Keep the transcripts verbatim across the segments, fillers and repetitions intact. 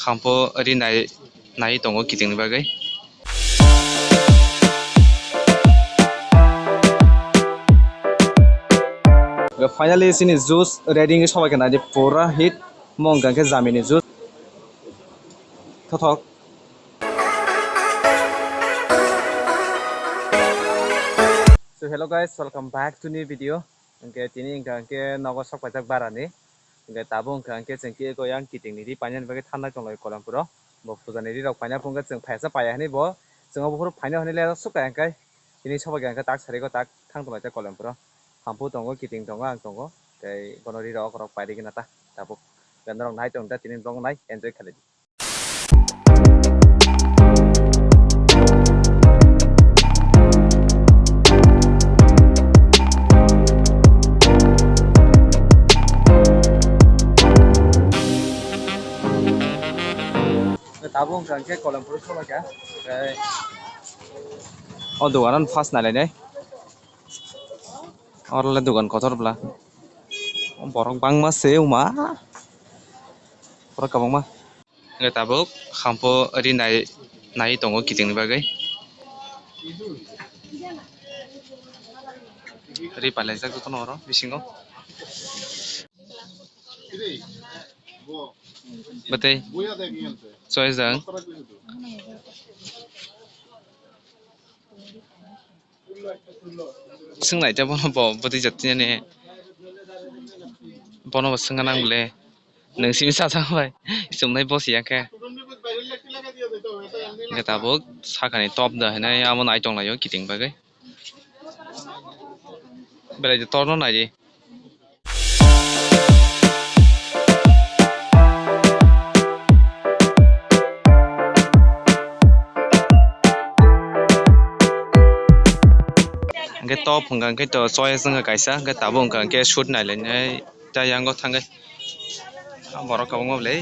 Khampo ri nai, nai tongo kitingni bagwi. Finally, chini juice ready wngwi sobai khe naidi pura hit. Mo wngkha khe jamini juice. Thothok. So hello guys, welcome back to new video. Hwnkhe tini wngkha hwnkhe nogo sok paijak barani. Hwnkhe tabuk wngkha hwnkhe chwng khe eko yang kitingni ri painani bagwi thangnai tonglai Kolempuro. Bo pujani rirok paina phungkhe chwng phaisa paiya hinwi bo chwng obo phuru phaina hinwi le sukha hwnkhe tini sobai kha hwnkhe tak sarigo tak thang tonglai tei Kolempuro. Hamphu tongo, kiting tongo, ang tongo. Tei bono rirok okorok pairigwna ta tabuk. Hwnkhe norok nai tong ta tini vlog nai enjoy khlai di. Tabuk wngkha hwnkhe Kolempuro sobai kha. Tei o doganan first nailainai. Oro le dogan kotor bwla. Borok bangma se wngma. Borok kwbangma. Hwnkhe tabuk hampho ri nai, nai tongo kitingni bagwi. Ri palaijak jotono oro bisingo. Bwtwi choice jang. Swng naita bono bo bwtwi jatini ani. Bono bo swngna nang le. Nwng simi sajak bai. Chumnai bosi ya khe. Hwnkhe tabuk sakani top da hinai amo nai tonglaio kiting bagwi. Belai de torno nai di. Hwnkhe top hwnkha hwnkhe to choice wngkha kaisa, hwnkhe tabuk hwnkha hwnkhe shoot nailainai ta yango thangwi borok kwbangma bwlai.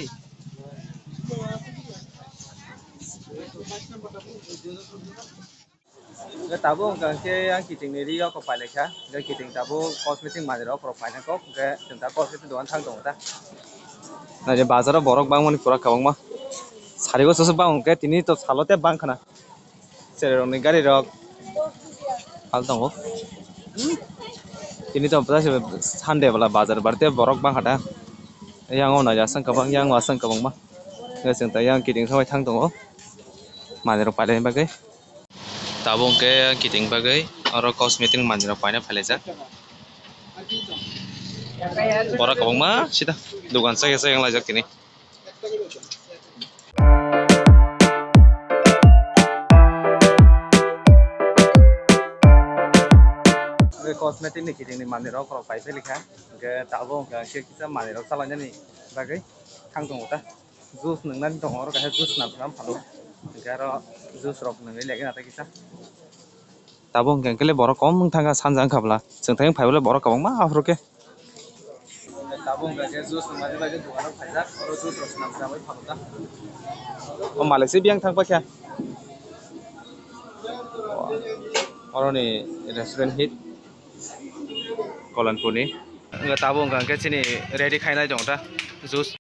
Hwnkhe tabuk hwnkha hwnkhe yang kitingni ri o kok pailai kha. Hwnkhe kiting tabuk cosmetic manwi rok borok painai kok. Hwnkhe chwng ta cosmetic dogan thang tongo ta. Naidi bazaro borok bangmani pura kwbangma. Sarigo soso bang hwnkhe tini to salo tei bang khna. Cherai rokni gari rok hal tongo. Tini to Sunday bwla bazar bar tei borok bang kha ta. Yang o naidi aswk kwbang, yang o aswk kwbangma. Hwnkhe chwng ta yang kiting thangwi thang tongo. Manwi rok pailai bagwi. Tabuk hwnkhe kiting bagwi oro cosmetic manwi rok paina phailaijak. Borok kwbangma sida dogan chaya chaya wnglaijak tini. Cosmetic ni kiting ni manwi rok rok pai phai likha, hwnkhe tabuk hwnkhe kisa manwi rok chalainani bagwi thang tongo ta. Juice nwngnani tongo, oro kaisa juice swnam swnam phano. Hwnkhe aro juice rok nwnwi laikhwna tei kisa. Tabuk hwnkhe hwnkhe le borok kom wng thangkha sanja wngkha bwla. Chwng thang phai bwle borok kwbangma aphuru khe. Tabuk hwnkhe juice nwngnani bagwi dukano phaijak, oro juice rok swnam swnamwi phano ta. O malik se biyang thang paikha. Oroni restaurant hit. Kolanpurni. Wngkha tabuk wngkha hwnkhe chini ready khainai tongo ta juice.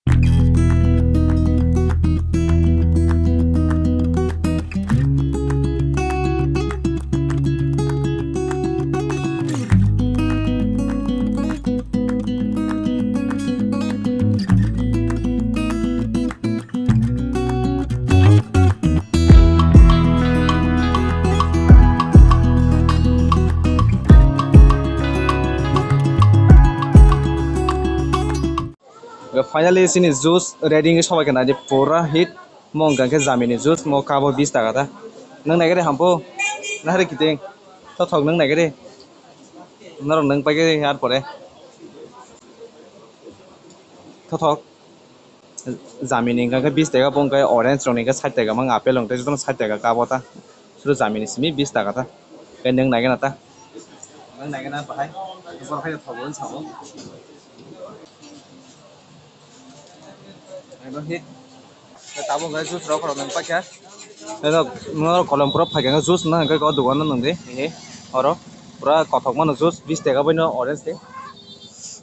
Finally, chini juice ready wngwi sobai khe naidi pura hit. Mo wngkha khe jamini juice, mo cup o bis taka ta. Nwng nai khe de hampu, nahari kiting. Thothok nwng nai khe de. Norok nwng pai khe ar pore. Thothok. Jamini hwnkha khe bis taka, bo hwnkha orange rokni hwnkha sait taka, mang apple rok tei jotono sait taka cup o ta. Suru jamini simi bis taka ta. Khe nwng nai gana ta. Nwng nai gana bahai. Borok hai thogo wng sao. Tabuk hwnkha juice rok khorok nwng paikha. Eno, no kolom pura phaikha, juice no hwnkhe o dogan no nwng di, he, oro pura kothok mano juice, bis taka bai no orange ni.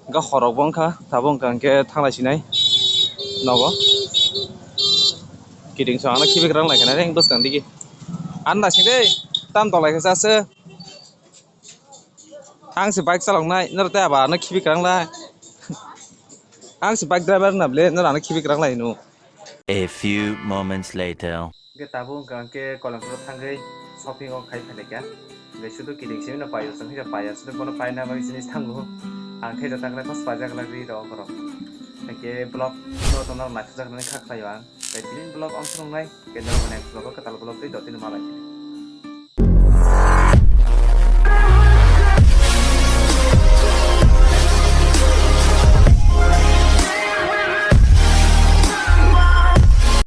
Hwnkhe khorok bo wngkha, tabuk wngkha hwnkhe thanglai sinai nogo. Kiting so ano khibi kwrang lai khana reng bwskang digi. An da sing dei, tam tolai khe sa se. Ang se bike chalok nai, nor te aba ano khibi kwrang lai. Ang se bike driver na ble, nor ano khibi kwrang lai no. A few moments later. Hingke tabuk hingka hingke Koilampuro thangwi shopping o khai phailai kha. Hingke sudu kiting simi no paio, chwng khe paia, sudu bono paina bagwi sini thango. Ang khe jota kwlai kos paijak kwlai ri rok borok. Hingke vlog no tongna naisajak nani kha khlaio ang. Tei tini vlog ang thwngnai, hingke norok next vlog o kwtal vlog tei dotino malai.